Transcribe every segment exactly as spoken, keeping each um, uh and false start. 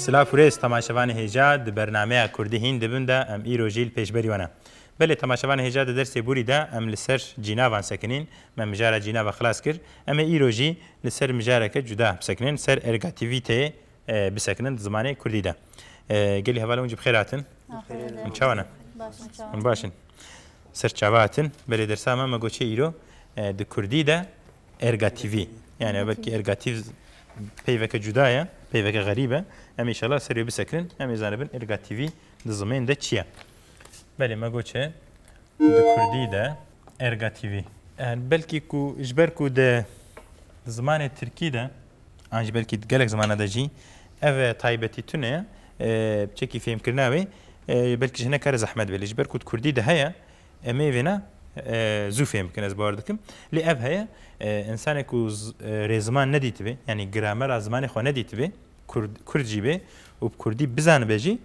Silav û rêz temaşevanê hêja, di bernameya Kurdî hîn dibin de em îro jî li pêşberî we ne. Belê temaşevanê hêja, di dersê borî de em li ser cînavan sekinîn, me mijara cînava xilas kir. Em ê îro jî li ser mijareke cuda bisekinin, ser ergativîteyê, e, bisekinin di zimanê Kurdî de. E, gelî hevalên min jî bi xêr hatin. Aferin. Hûn çawa ne? Baş in, çawa? Hûn baş in. Ser çava hatin. Belê dersa me, me got çi îro, e, di Kurdî de ergativî. Yani belkî ergativ peyveke cuda ye, peyveke xerîb e. Em înşallah ser wê bisekinin. Em ê zanibin ergativî di zimên de çi ye. Belê me got çi? Di Kurdî de ergativî. Yani belkî ku ji ber ku di zimanê Tirkî de, an jî belkî di gelek zimana de jî ev taybetî tune ye, e, çekî fêmkirina wê, e, belkî ji hinek kare zehmet be. Lê ji ber ku di Kurdî de heye, em ê vêna, e, zû fêm bikin, ez bawer dikim. Lê ev heye, e, însanê ku z-, e, rêziman nedîtibe, yani gramera zimanê xwe nedîtibe, Kurd, Kurd jî be û bi Kurdî bizanibe jî,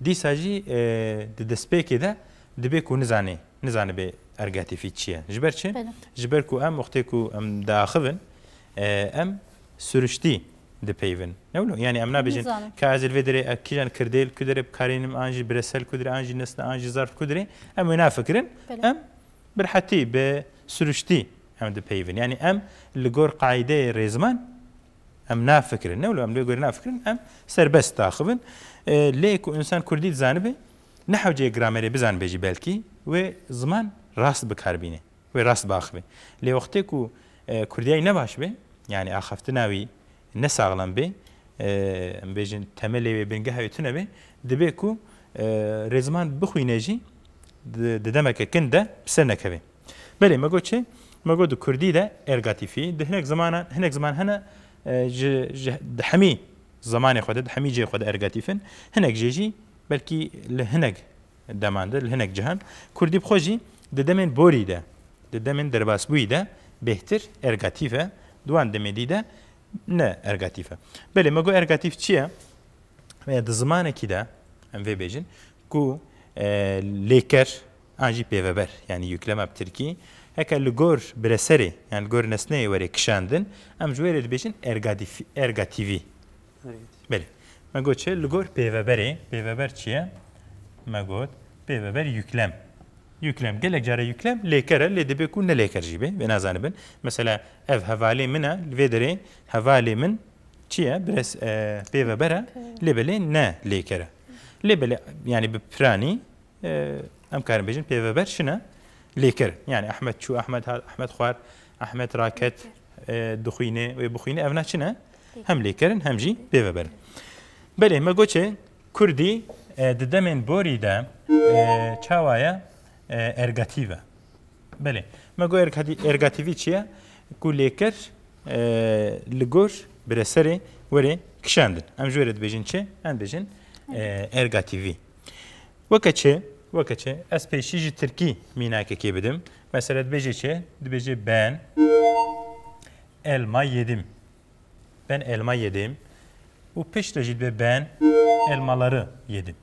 dîsa jî, e, di destpêkê de dibe ku nizane, nizanibe ergatîfî çi ye. Ji ber çi? Belê. Ji ber ku em wextê ku em diaxivin, e, em siruştî dipeyvin. Ne wilo? Yani em nabêjin Nizanim. ka ez li vê derê, e, kîjan kirdê li ku derê bikarînim, an jî biresel ku derê, an jî nesne, an jî zarf ku derê, em wê nafikirin. Belê. Em bi rehetî, bi siruştî em dipeyvin. Yani em li gor qaîdeyê rêziman em nafikirin. Ne wilo em li vê gorî nafikirin, em serbest daxivin. E, lê ku însan Kurdî dizanibe, ne hewceyê gramerê bizanibe jî belkî, wê ziman rast bikar bîne. Wê rast biaxive. Lê wextê ku, e, Kurdiyayî ne baş be, yani axaftina wî ne saxlem be, e, em bêjin temelê wê, bingeha wê tune be, dibe ku, e, rêziman bixwîne jî di, di demeke kin de bi ser nekeve. Belê, me got çi? Me got di Kurdî de ergatîfî, di hinek zimanan, hinek ziman hene, e, ji, ji, di hemî zemanê xwe de, di hemî cihê xwe de ergatîf in. Hinek jê jî belkî li hinek deman de, li hinek cihan, Kurdî bi xwe jî di demên borî de, di demên derbasbûyî de bêhtir ergatîf e, di wan demê dî de ne ergatîf e. Belê, me got ergatîf çi ye? E, di zimanekî de, em vê bêjin, ku, e, lêker an jî pêveber, yani yüklem bi tirkî, heke li gor bireserê, yani li gor nesneyê were kişandin, em ji wê re dibêjin ergatîf-, ergatîvî. Belê. Me got çi? Li gor pêveberê. Pêveber çi ye? Me got pêveber yüklem. Yüklem. Gelek care yüklem lêker e, lê dibe ku ne lêker jî be. Vê nazanibin. Mesela ev hevalê min e, li vê derê hevalê min çi ye? Bires, e, pêveber e. Pêveber. Lê belê ne lêker e. Lê belê, yani bi piranî, e, em karin bêjin pêveber şine lêker. Yani Ahmet çû, Ahmet hat, Ahmet xwar, Ahmet raket, e, dixwîne, wê bixwîne, evna çi ne? Hem lêker in, hem jî pêveber in. Belê, me got çi, Kurdî, e, di demên borî de, e, çawa ye, e, ergatîv e. Belê, me got ergatî-, ergatîvî çi ye? Ku lêker, e, li gor bireserê were kişandin. Em ji wê re dibêjin çi? Em dibêjin, e, ergatîvî. Weke çi? Weke çi? Ez pêşî ji tirkî mînakekê bidim. Mesela dibêje çi? Dibêje ben elma yedim. Ben elma yedim. Û piştre jî dibe ben elmaları yedim.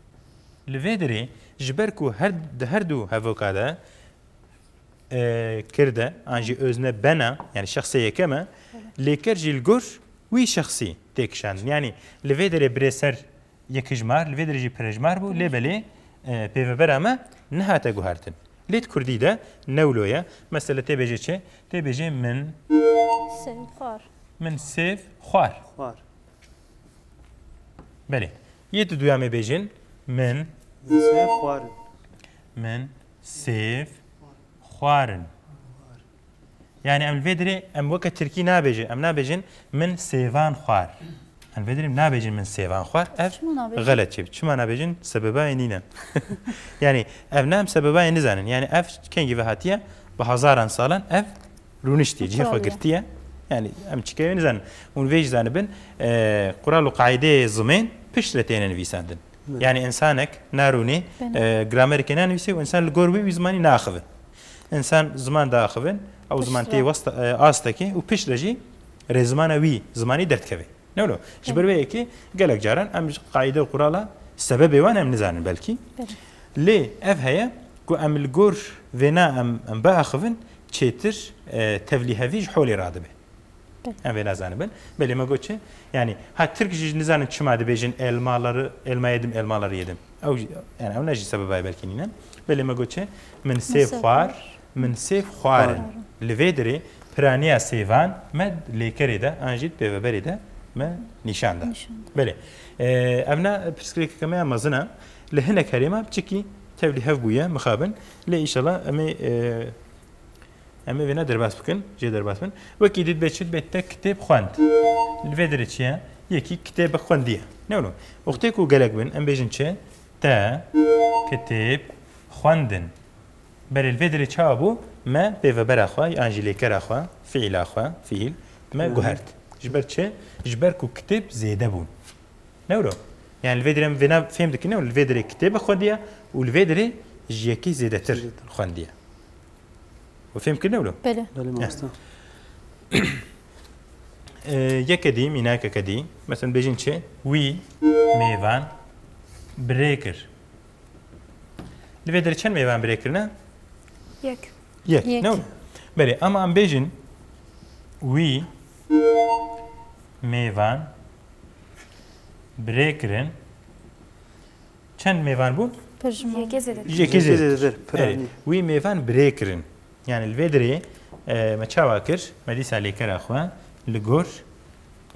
Li vê derê ji ber ku her, di her du hevoka de, e, kir de, an jî özne bena, yani şexsê yekem e, lêker jî li gor wî şexsî tê kişandin. Yani li vê derê birêser yekijmar, li vê derê jî pirejmar bû, lê belê, e, pêvebera me nehate guhertin. Lê di kurdî de ne wilo ye. Mesela tê bêje çi? Tê bêje min Sêv xwar. Min sêv xwar. Xwar. Belê. Yê di duya me bêjin min Min sêv xwarin. Min sêv xwarin. Yani em li vê derê em weke tirkî nabêjin. Em nabêjin min sêvan xwar. Em li vê derê nabêjin min sêvan xwar. Ev Çima nabêjin? Xelet çê. Çima nabêjin? Sebebayê nîne. Yani ev ne em sebebayê nizanin. Yani ev kengî ve hatiye bi hezaran salan ev rûniştiye, cihê xwe girtiye. Yani em çikê wê nizanin. Hûn vê jî zanibin, e, qural û qaîdeyê zimên piştre têne nivîsandin. Yani insanek narûnê, e, gramerikê nanivîse û insan li gor wê wî zimanî naaxivin. Însan ziman diaxivin, ew ziman tê wasta, e, astekê û piştre jî rêzimana wî zimanî derdikeve. Ne wilo? Ji ber vê yekê gelek caran em ji qaîde û qurala sebebê wan em nizanin belkî. Lê ev heye ku em li gor vêna em, em biaxivin çêtir, e, tevlîhevî ji holê radibe. Em vê nazanibin. Belê me got çi? Yani ha Tirk jî nizanin çima dibêjin elmaları, elma yedim, elmaları yedim. Ew jî, yani ew ne jî sebeba ye belkî nîne. Belê me got çi? Min sêv xwar, min sêv xwarin. Li vê dirê piraniya sêvan me lêkerê de, an jî pêveberê de me nîşan da. Nîşan da. Belê. E, ev ne pirsgirêkeke me ya mezin e. Li hinek herêma piçikî tevlî hev bûye, mixabin. Lê îşallah em ê, e, Em ê vêna derbas bikin, jê derbas bin. Wekî dî dibê çi? Dibê te kitêb xwend. Li vê derê çi ye? Yekî kitêb xwendiye. Ne wilo? Wextê ku gelek bin, em bêjin çi? Te kitêb xwendin. Berê li vê derê çawa bû? Me pêvebera xwe, yan jî lêkera xwe, fiîla xwe, fiîl, me guhert. Ji ber çi? Ji ber ku kitêb zêde bûn. Ne wilo? Yani li vê derê em vêna fêm dikin, ne wilo? Li vê derê kitêb xwendiye û li vê derê ji yekê zêdetir xwendiye. We fêm kir ne wilo? Belê. Belê mamoste. Ee, yeke dî, mînakeke dî. Mesela bêjin çi? Wî mêvan bi rê kir. Li vê derê çend mêvan bi rê kirine? Yek. Yek. Yek. Ne wilo? Belê, ama em bêjin wî mêvan bi rê kirin. Çend mêvan bûn? Pir ji me. Yekê zêdetir. Ji yekê zêdetir. Piranî. Erê, wî mêvan bi rê kirin. Yani li vê derê, e, me çawa kir? Me dîsa lêkera xwe li gor,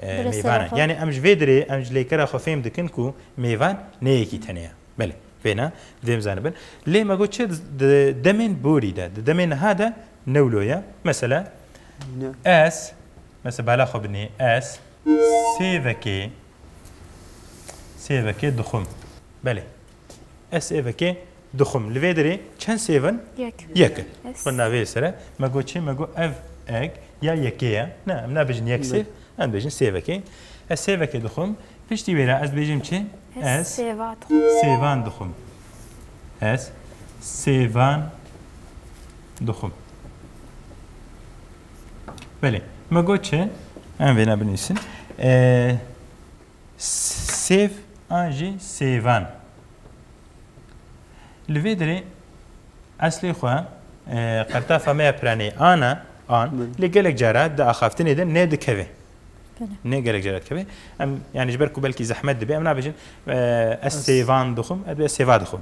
e, mêvanan. Yani em ji vê derê, em ji lêkera xwe fêm dikin ku mêvan ne yekî tenê ye. Belê, vêna divê em zanibin. Lê me got çi di, di demên borî de, di demên niha de ne wilo ye. Mesela, ez, mesela bala xwe binê, ez sêvekê, sêvekê dixwim. Belê. Ez sêvekê dixwim. Li vê derê çend sêv in? Yek. Yek in. Ez. Xwe navê sere. Me got çi? Me got ev ek ya yekê ye. Ne, em nabêjin yek sêv. Em dibêjin sêvekê. Ez sêvekê dixwim. Piştî wê re ez dibêjim çi? Ez sêva dixwim. Sêvan dixwim. Ez sêvan dixwim. Belê. Me got çi? Em vêna binivîsin. Ee, sêv an jî sêvan. Li vê derê eslê xwe, e, qertafa me ya piranê an e, an, lê gelek cara di axaftinê de ne dikeve. Belê. Ne gelek cara dikeve. Em, yani ji ber ku belkî zehmet dibe, em nabêjin, e, ez sêvan dixwim, ez dibê sêva dixwim.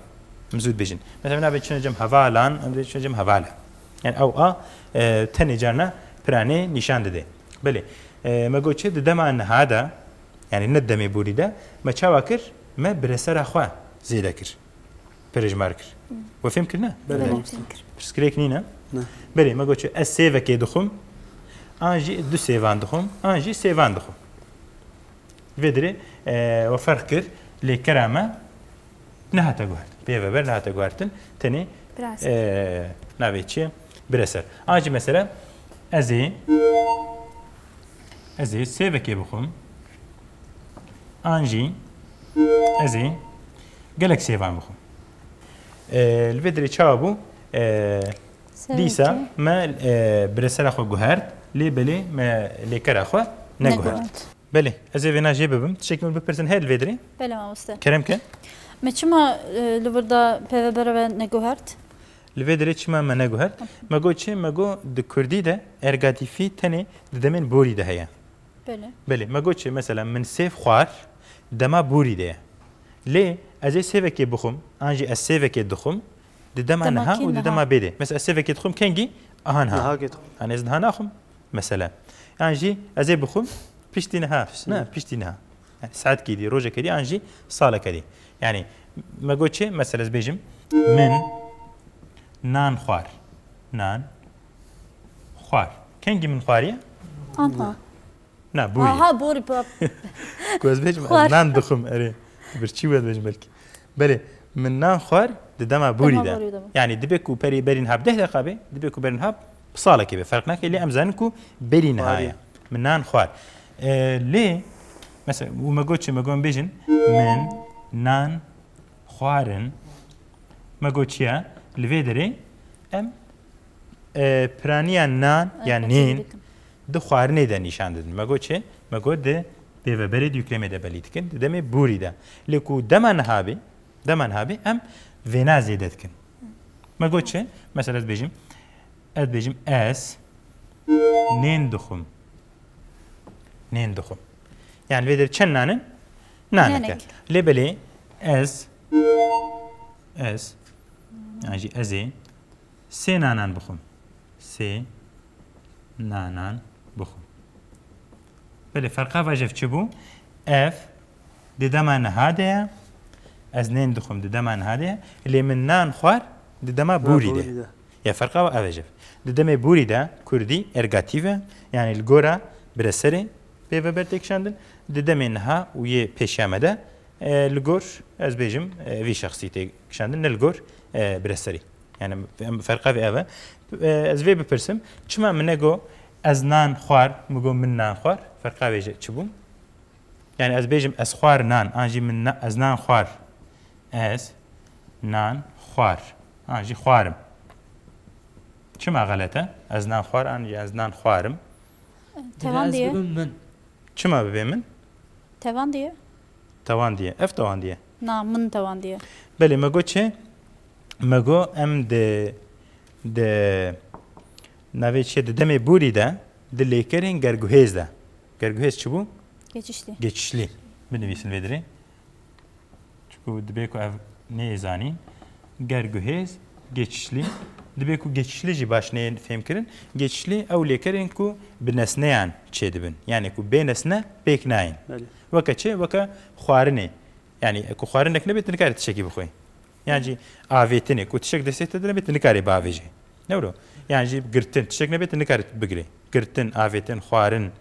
Em zû dibêjin. Mesela em nabê çine cem hevalan, em dibê çine cem hevala. Yani ew a, e, tenê carna piranê nîşan dide. Belê. E, me got çi di dema niha de, yani ne demê borî de, me çawa kir? Me biresera xwe zêde kir. Pêrêjmar kir. Hmm. We fêm kir ne? Belê, belê, fêm kir. Pirsgirêk nîne? Ne. Belê, me got çi ez sêvekê dixwim, an jî du sêvan dixwim, an jî sêvan dixwim. Vê dirê, e, we ferq kir, lêkera me nehate guhertin. Pêveber nehate guhertin. Tenê, e, navê çi ye? Bireser. An jî mesela ez ê, ez ê sêvekê bixwim. An jî ez ê gelek sêvan bixwim. E, li vê dirê çawa bû? E, dîsa me, e, biresera xwe guhert, lê belê me lêkera xwe neguhert. Neguhert. Belê, ez ê vêna jê bibim. Tiştekî min bipirsin heye li vê dirê? Belê mamoste. Kerem ke. Me çima, e, li vir de pêvebere we neguhert? Li vê dirê çima me neguhert? Me got çi? Me got di kurdî de ergatîfî tenê di demên borî de heye. Belê. Belê, me got çi? Mesela min sêv xwar, dema borî de ye. Lê ez ê sêvekê bixwim, an jî ez sêvekê dixwim, di dema niha û di dema bê de. Mesela ez sêvekê dixwim kengî? Aha niha. Niha kê dixwim. An ez niha naxwim? Mesela. Yan jî ez ê bixwim piştî niha. Piştî niha. Ne, piştî niha. Yani saetkî dî, rojekê dî, an jî saleke dî. Yani me got çi? Mesela ez bêjim, min nan xwar. Nan xwar. Kengî min xwariye? Anha. Na, borî. Aha, borî, pa- Ku ez bêjim, ez nan dixwim, erê. Birçî wê dibêjim belkî. Belê, min nan xwar di dema borî de. Dema borî de. Yani dibe ku perî berî niha bi deh deqa be, dibe ku berî niha bi salekê be. Ferq nake, lê em zanin ku berî niha ye. Min nan xwar. E, lê, mesela, û me got çi, me got em bêjin, min nan xwarin. Me got çi ye? Li vê derê em, e, piraniya nan ya nên di xwarinê de nîşan didin. Me got çi? Me got di pêveberê di yuklemê de belî dikin. Di demê borî de. Lê ku dema niha bê, dema niha bê em vêna zêde dikin. Me got çi? Mesela ez bêjim, ez bêjim ez nên dixwim. Nên dixwim. Yani vê der çend nan in? Nanek e. Nanek. Lê belê ez, ez, yani jî ez ê sê nanan bixwim. Sê nanan bixwim. Belê, ferqa va jev çi bû? Ev di dema niha de ye. Ez nên dixwim di dema niha de ye. Lê min nan xwar di dema borî de. Borî de. Ya ferqa wa ev e jev. Di demê borî de kurdî ergatîv e, yani li gora bireserê pê ve ber tê kişandin. Di demê niha û yê pêşiya me de, e, li gor, ez bêjim, e, vî şexsî tê kişandin, ne li gor, e, bireserî. Yani em, ferqa vê ev e. E, ez vê bipirsim, çima min nego ez nan xwar, min got min nan xwar, ferqa vê jî çi bû? Yani ez bêjim ez xwar nan, an jî min na-, ez nan xwar. Ez nan xwar. An jî xwarim. Çima xelet e? Ez nan xwar, an jî ez nan xwarim. Tevan diye. Bibim min. Çima bibê min? Tevan diye. Tevan diye. Ev tevan diye. Na, min tevan diye. Belê, me got çi? Me got em di, di navê çi, di demê borî de, di lêkerên gerguhêz de. Gerguhêz çi bû? Geçişli. Geçişli. Binivîsin vê dirê. Çunku dibe ku ev neyê zanîn. Gerguhêz, geçişli. Dibe ku geçişli jî baş neyê fêhmkirin. Geçişli ew lêkerên ku bi nesneyan çêdibin. Yani ku bê nesne pêk nayên. Belê. Weke çi? Weke xwarinê. Yani ku xwarinek nebe, tu nikarî tiştekî bixwî. Yan jî avêtinê, ku tiştek destê te de nebe, tu nikarî bavêjî. Ne wilo? Yan jî girtin, tiştek nebe, tu nikarî bigirî. Girtin, avêtin, xwarin,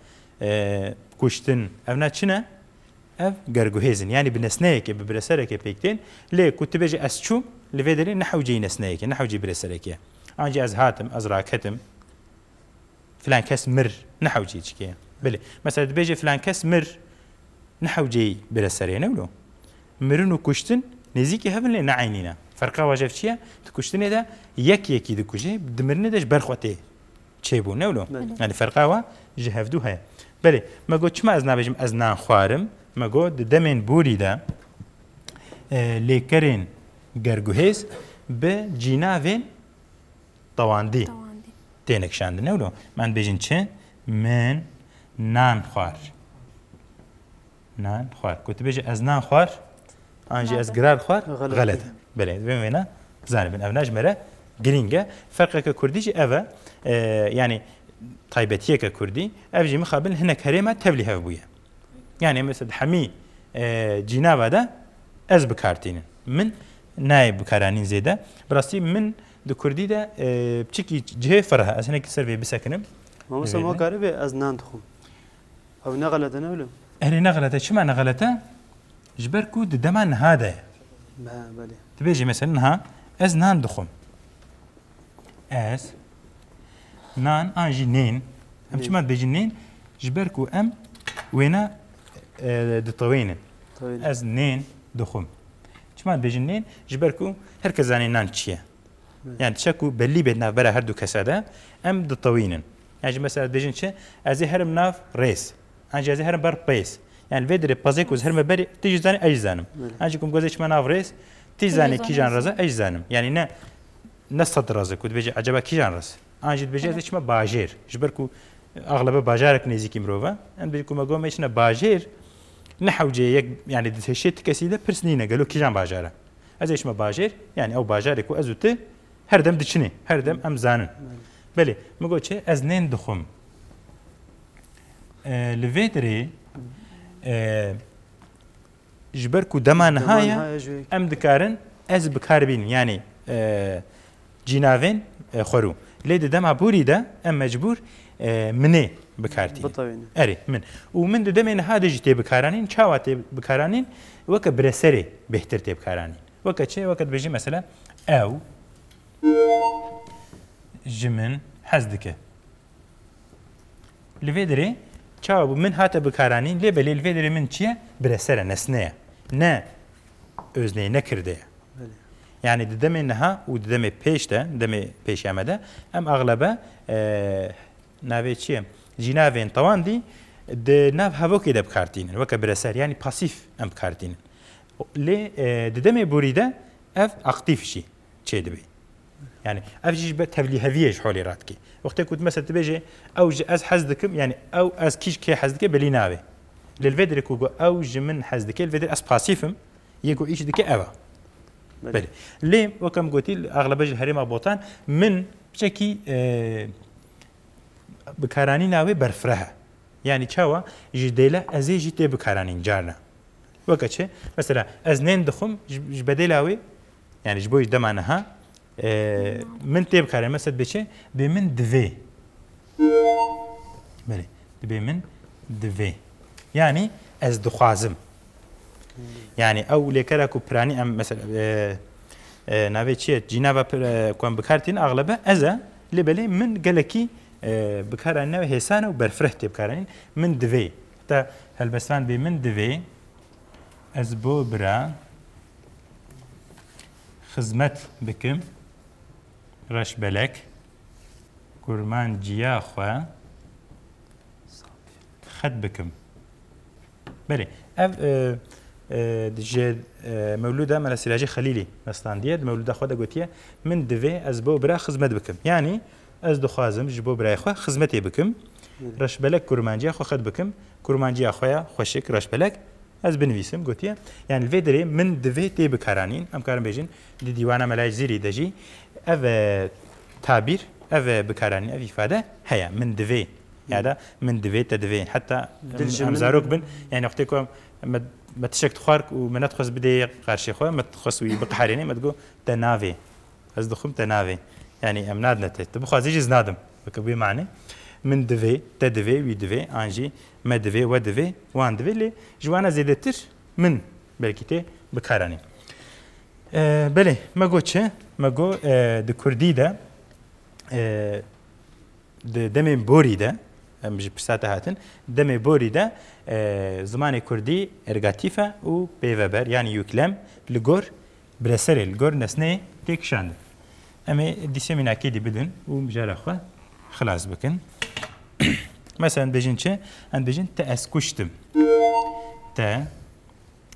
e, kuştin, ev ne çi ne? Ev gerguhêz in. Yani bi nesneyekê, bi bireserekê pêk tên. Lê ku tu bêjî ez çûm, li vê derê ne hewceyî nesneyekê, ne hewceyî bireserekê. An jî ez hatim, ez raketim. Filan kes mir, ne hewceyî çikê ye. Belê. Mesela dibêje filan kes mir, ne hewceyî bireserê, ne wilo? Mirin û kuştin nêzîkî hev in lê ne eynî ne. Ferqa wa jev çi ye? Di kuştinê de yek yekî dikuje, di mirinê de ji ber xwe tê çêbû, ne wilo? Belê. Yani ferqa wa ji hevdû heye. Belê, me got çima ez nabêjim ez nan xwarim? Me got di demên borî de, e, lêkerên gerguhêz bi cînavên tewandî Tewandî. têne kişandin, ne wilo? Em bêjin çi? Min nan xwar. Nan xwar. Ku tu bêjî ez nan xwar, an jî ez Nabe. girar xwar, Xelet. xelet e. Belê, vê wêna bizanibin. Ev na ji me re girîng e. Ferqeke kurdî jî ev e. E, yani taybetiyeke kurdî. Ev jî mixabin hinek herêma tevlî hev bûye. Yani mesela di hemî, e, cînava de ez bikar tînin. Min nayê bikaranîn zêde. Bi rastî min di kurdî de, e, piçikî cihê fireh e. Ez hinekî ser vê bisekinim. Mamoste, Vê ma de. karî bê ez nan dixwim. Ew ne xelet e, ne wilo? Erê ne xelet e. Çima ne xelet e? Ji ber ku di dema niha de ye. Be, belê. Dibêjî mesela niha ez nan dixwim. Ez nan an jî nên. Em Nên. çima dibêjin nên? Ji ber ku em wêna, e, ditewênin. Tewênin. Ez nên dixwim. Çima dibêjin nên? Ji ber ku her kes zanî nan çi ye. Evet. Yani tişek ku bellî bê navbera her du kesa de, em ditewînin. Yani jî mesela dibêjin çi? Ez ê herim nav rêz. An jî ez ê herim ber pêz. Yani vê dirê pezê ku ez herime berî, tu jî zanî, ez jî zanim. Evet. An jî ku min got ez ê çime nav rêz, tu jî Tu jî zanî zanî kîjan ez rez e, ez jî zanim. Yani ne, ne sed rez e ku dibêje eceba kîjan rez. An jî dibêje ez ê Evet. çime bajêr. Ji ber ku axlebe bajarek nêzîkî mirov e. Em dibêjin ku me got me çine bajêr, ne hewceyê yek, yani di hişê ti kesî de pirs nîne, gelo kîjan bajar e? Ez ê çime bajêr, yani ew bajarê ku ez û ti her dem diçinê, her dem em zanin. Belê, min got çi? Ez nên dixwim. E, li vê dirê, e, ji ber ku dema niha Dema ye, niha ye, ji wê em dikarin ez bi kar bînim. Yani, e, cînavên, e, xwerû. Lê di dema borî de em mecbûr, e, minê bi kar tînin. Bitewînin. Erê, min. Û min di demê niha de jî tê bikaranîn. Çawa tê bikaranîn? Weke bireserê bêhtir tê bikaranîn. Weke çi? Weke dibêjî mesela, ew ji min hez dike. Li vê derê çawa bû? Min hate bikaranîn, lê belê li vê derê min çi ye? Bireser e, nesne ye. Ne özne ye, ne kirde ye. Belê. Yani di demê niha û di demê pêş de, demê pêşiya me de, em axlebe, e, navê çi ye? Cînavên tewandî di nav hevokê de bi kar tînin, weke bireser, yani pasîf em bi kar tînin. Lê, e, di demê borî de ev aktîf jî çêdibê. Yani ev jî ji ber tevlîheviyê ji holê radikê. Wextê ku tu mesela tu bêjê, ew ji ez hez dikim, yani ew ez kî ji kê hez dike belî nabê. Lê li vê derê ku got, ew ji min hez dike, li vê derê ez pasîf im, yê ku îş dike ev e. Belê. Belê. Lê wek em gotî, axlebe ji herêma Botan, min piçekî, e, bikaranîna wê berfireh e. Yani çawa? Ji dêla ezê jî tê bikaranîn carna. Weke çi? Mesela ez nên dixwim, ji, ji bedêla wê, yani ji bo jî dema niha, e, min tê bikaranîn. Mesela dibê çi? Dibê min divê. Belê. Dibê min divê. Yani ez dixwazim. Yani ew lêkera ku piranî em mesela, e, e, navê çi ye? Cînava pir-, e, ku em bi kar tînin axlebe ez e. Lê belê min gelekî, e, bikaranîna wê hêsan e û berfireh tê bikaranîn. Min divê. Heta helbestvan bê min divê ez bo bira xizmet bikim. Reşbelek kurmanciya xwe xet bikim. Belê, ev, e, e, ji, e, mewlûda Mela Sîracê Xelîlî me standiye, di mewlûda xwe de gotiye, min divê ez bo bira xizmet bikim. Yanî ez dixwazim ji bo birayê xwe xizmetê bikim. Belê. Reşbelek kurmanciya xwe xet bikim. Kurmanciya xwe ya xweşik, reşbelek, ez binivîsim, gotiye. Yani li vê derê min divê tê bikaranîn. Em karin bêjin, di dîwana Melayê Cizîrî de jî ev, e, tabîr, ev, e, bikaranîn, ev îfade heye. Min divê. Ya da min divê, te divê. Heta em, Dil ji em min zarok bin, yani wextê ku me, me tişek dixwar û me nedixwest bidê qarşê xwe, me dixwest wî biqeherînê, me digot, te navê. Ez dixwim, te navê. Yani em nadine te. Tu bixwazî jî ez nadim. Weke bi wê manê. Min divê, te divê, wî divê, an jî me divê, we divê, wan divê. Lê ji wana zêdetir min belkî tê bikaranîn. E, belê, me got çi? Me got, e, di kurdî de, e, di demên borî de, em ji pirsa te hatin, demê borî de, e, zimanê kurdî ergatîf e û pêveber, yanî yüklem, li gor bireserê, li gor nesneyê tê kişandin. Em ê dîsê mînakê dî bidin û mijara xwe xilas bikin. Mesela, em dibêjin çi? Em dibêjin, te ez kuştim. Te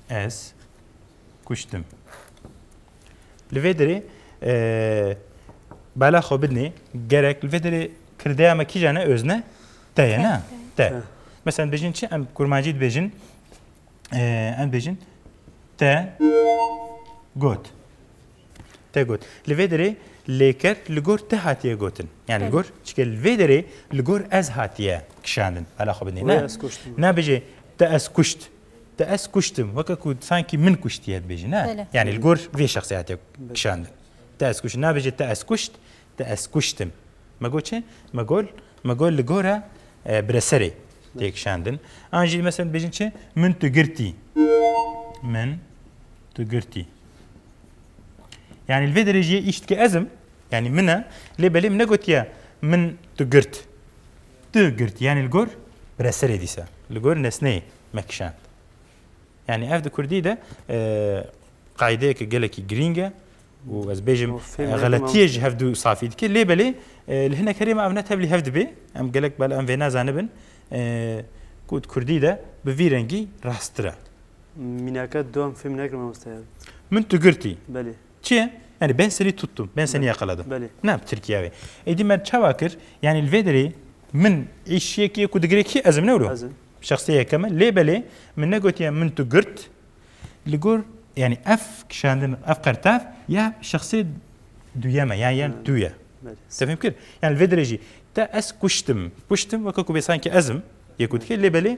ez kuştim. Li vê derê, e, bala xwe bidinê, gerek li vê derê kirdeya me kîjan e, özne? Te ye, ne? Te. Te. Te. Mesela, em dibêjin çi? Em kurmancî dibêjin, e, em dibêjin, te got. Te got. Li vê derê lêker li gor te hatiye gotin. Yani li Belê. gor, çike li vê derê li gor ez hatiye kişandin. Bala xwe bidinê, Wê ne? ez kuştim. Nabêje, te ez kuşt. Te ez kuştim. Weke ku sankî min kuştiye dibêjî, ne? Belê. Yani li gor vê şexsê hatiye Belê. kişandin. Te ez kuşt. Nabêje, te ez kuşt. Te ez kuştim. Me got çi? Me got, me got li gora, e, bireserê tê kişandin. An jî mesela dibêjin çi? Min tu girtî. Min tu girtî. Yani li vê derê jî yê îş dike ez im. Yani min e. Lê belê min negotiye min tu girt. Tu girt. Yani li gor bireserê dîsa. Li gor nesneyê me kişand. Yani ev di kurdî de, e, qaydeyeke gelekî girîng e û ez bêjim, Û fêm e, nekim xeletiyê ew ji hev du safî dike. Lê belê, e, li hinek herêma ev ne tevlî hev dibe. Em gelek bela em vê nezanibin. E, ku di kurdî de bi vî rengî rasttir e. Mînaka du em fêm nekim mamoste ya. Min tu girtî. Belê. Çi ye? Yani ben seni tuttum, ben seni Belê. yakaladım. Belê. Ne bi Tirkiye ve? Êdî me çawa kir? Yani li vê derê min îşiyekî ku digire kî ez im, ne wilo? Ez im. Şexsê yekem e. Lê belê min negotiye min tu girt. Li gor, yani ev kişandin, ev qertav ya şexsê duyem e, yani, yani Hmm. tu ye. Belê. Te fêm kir? Yani li vê derê jî te ez kuştim. Kuştim weke ku bê sanki ez im, yê ku dike, lê belê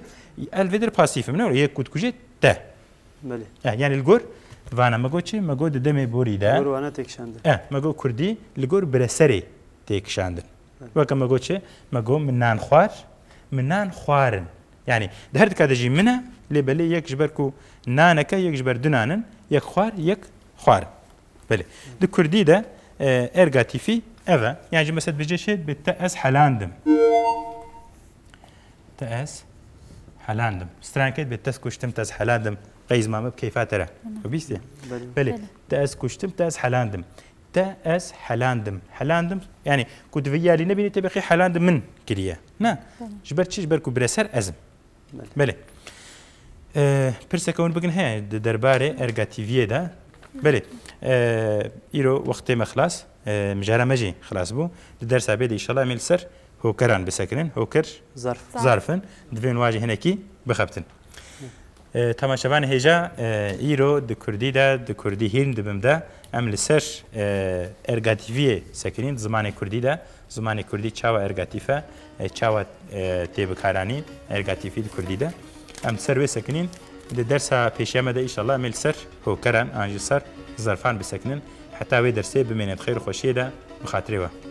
el vê derê pasîf im, ne wilo? Yê ku dikuje te. Belê. Eh, yani li gor vana me got çi? Me got di demê borî de. Gor wana tê kişandin. Eh, me got kurdî li gor bireserê tê kişandin. Belê. Weke me got çi? Me got min nan xwar, min nan xwarin. Yani di her dika de jî min e, lê belê yek ji ber ku naneke, yek ji ber du nan in, yek xwar, yek xwarin. Belê. Di kurdî de, e, ergatîfî ev e. Yani jî mesela dibêje çi? Bi te ez helandim. Te ez helandim. Stranekê dibê te ez kuştim, te ez helandim. Qey zima me bi keyfa te re. Ana. Xwe bîstiye? Belê. Belê. Belê. Te ez kuştim, te ez helandim. Te ez helandim. Helandim, yani ku tu vê yalî nebînî te bexî helandim min kiriye. Ne? Belê. Ji ber çi? Ji ber ku bireser ez im. Belê. Belê. Ee, pirseke hûn bikin heye di derbarê ergatîviyê de. Belê, e, îro wextê me xilas, e, mijara me jî xilas bû. Di dersa bê de înşallah em ê li ser hokeran bisekinin. Hoker Zarf. zarf in. Divê hûn wan jî hinekî bixebtin. E, temaşevanê hêja, e, îro di kurdî de, di kurdî hîlm dibim de, em li ser, e, ergatifiyê sekinîn, di zimanê kurdî de. Zimanê kurdî çawa ergatîf e, e, çawa, e, tê bikaranîn, ergatîfî di kurdî de. Em li ser wê sekinîn, di dersa pêşiya me de înşallah em ê li ser hokeran, an jî ser zarfan bisekinin. Heta wê dersê bimêne di xêr û xweşiyê de, bi xatirê we.